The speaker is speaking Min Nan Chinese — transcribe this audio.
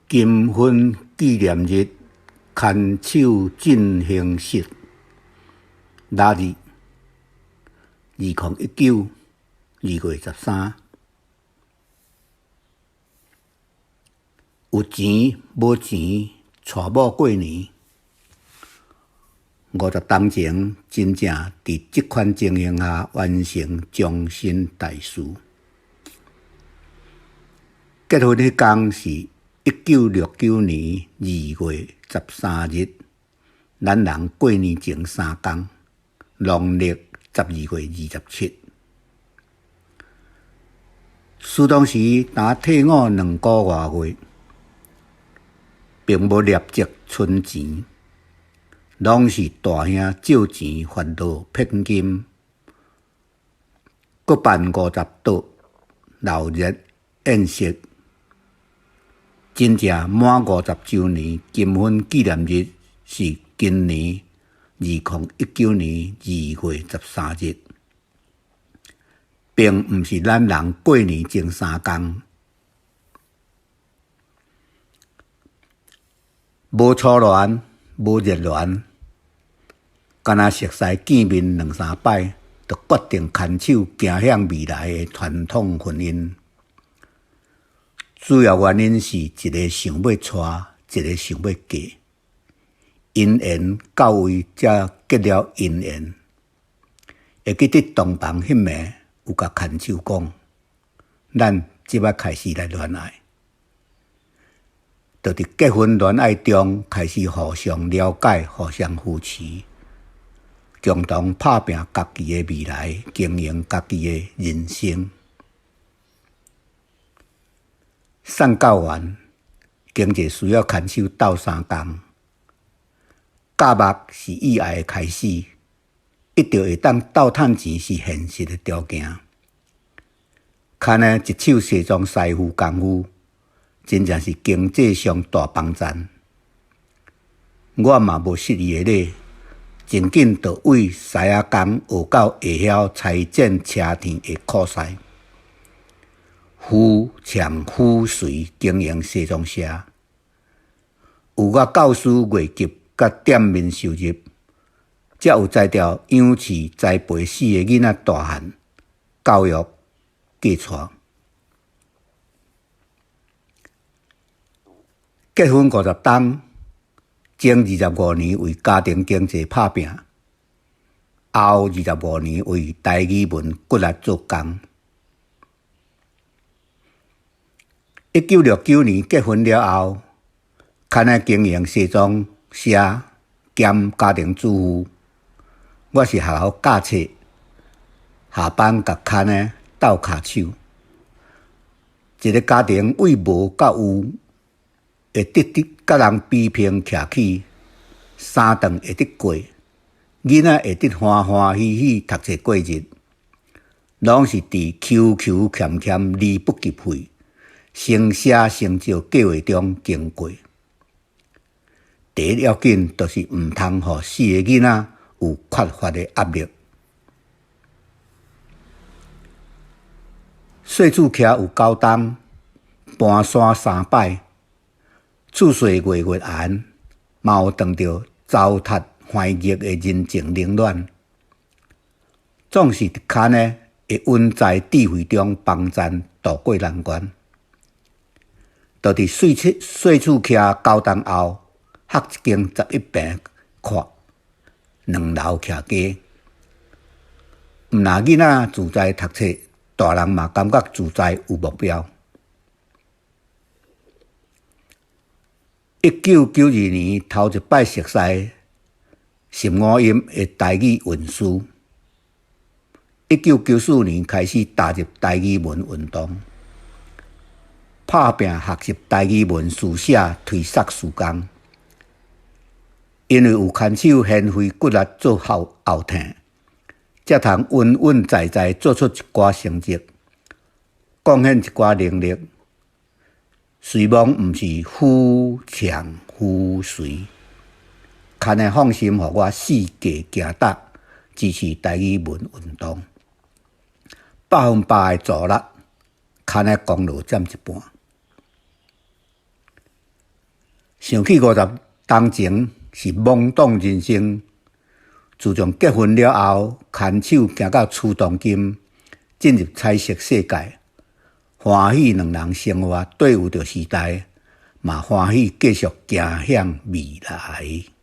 金婚紀念日牽手進行式，哪日？2019 2月13。有錢無錢，娶某過年。50冬前，真正佇這款情形下完成終身大事。結婚彼工是1969年2月13日，咱人過年前3工，農曆12月27。師當時若退伍2個外月，並無立即存錢，攏是大兄借錢發落聘金，閣辦50桌鬧熱宴席。真正滿50週年金婚紀念日是今年2019年2月13日，並毋是咱人過年前3工。無初戀，無熱戀，干焦熟似見面兩三擺，就決定牽手行向未來的傳統婚姻。主要原因是一个想欲娶，一个想欲嫁，姻緣到位才結了姻緣。會記得洞房彼暝有共牽手講，咱這擺開始來戀愛。就佇結婚戀愛中開始互相了解、互相扶持，共同拍拚家己的未來，經營家己的人生。送教員經濟需要牽手鬥相共，教目是意愛的開始，一定會當鬥趁錢是現實的條件。牽呢一手西裝師傅功夫，真正是經濟上大幫贊。我嘛無失伊的禮，真緊就為師仔工學到會曉裁剪車天的苦師。夫唱婦隨經營西裝社，有我教師月給佮店面收入，才有才調養飼栽培四个囡仔大漢，教育嫁娶。結婚50冬，前25年為家庭經濟拍拚，後25年為台語文骨力做工。1969年結婚了後，牽來經營西裝社兼家庭主婦。我是學校教冊，下班共牽來鬥跤手。一个家庭為無到有，會得得佮人比拼徛起，三頓會得過，囡仔會得歡歡喜喜讀冊過日，攏是佇求求儉儉離不及費。先寫先照計畫中經過，第一要緊就是毋通予四个囡仔有缺乏的壓力。細厝徛有9冬，搬山三擺，厝細月月紅，嘛有當著糟蹋煩熱的人情冷暖，總是佇牽呢的穩在智慧中幫贊渡過難關。就佇細厝徛9冬後，合一間11坪闊兩樓徛家。毋若囡仔自在讀冊，大人嘛感覺自在有目標。1992年頭一擺熟似十五音的台語韻詩。1994年開始踏入台語文運動。拍拚學習台語文書寫推捒事工，因為有牽手賢惠骨力做後後盾，才通穩穩在在做出一寡成績，貢獻一寡能力。雖罔毋是夫唱婦隨，牽的放心予我四界行搭，支持台語文運動，100%的助力，牽的功勞佔一半。想起50冬前是懵懂人生，自從結婚了後，牽手行到跙當今，進入彩色世界，歡喜兩人生活綴有著時代，嘛歡喜繼續行向未來。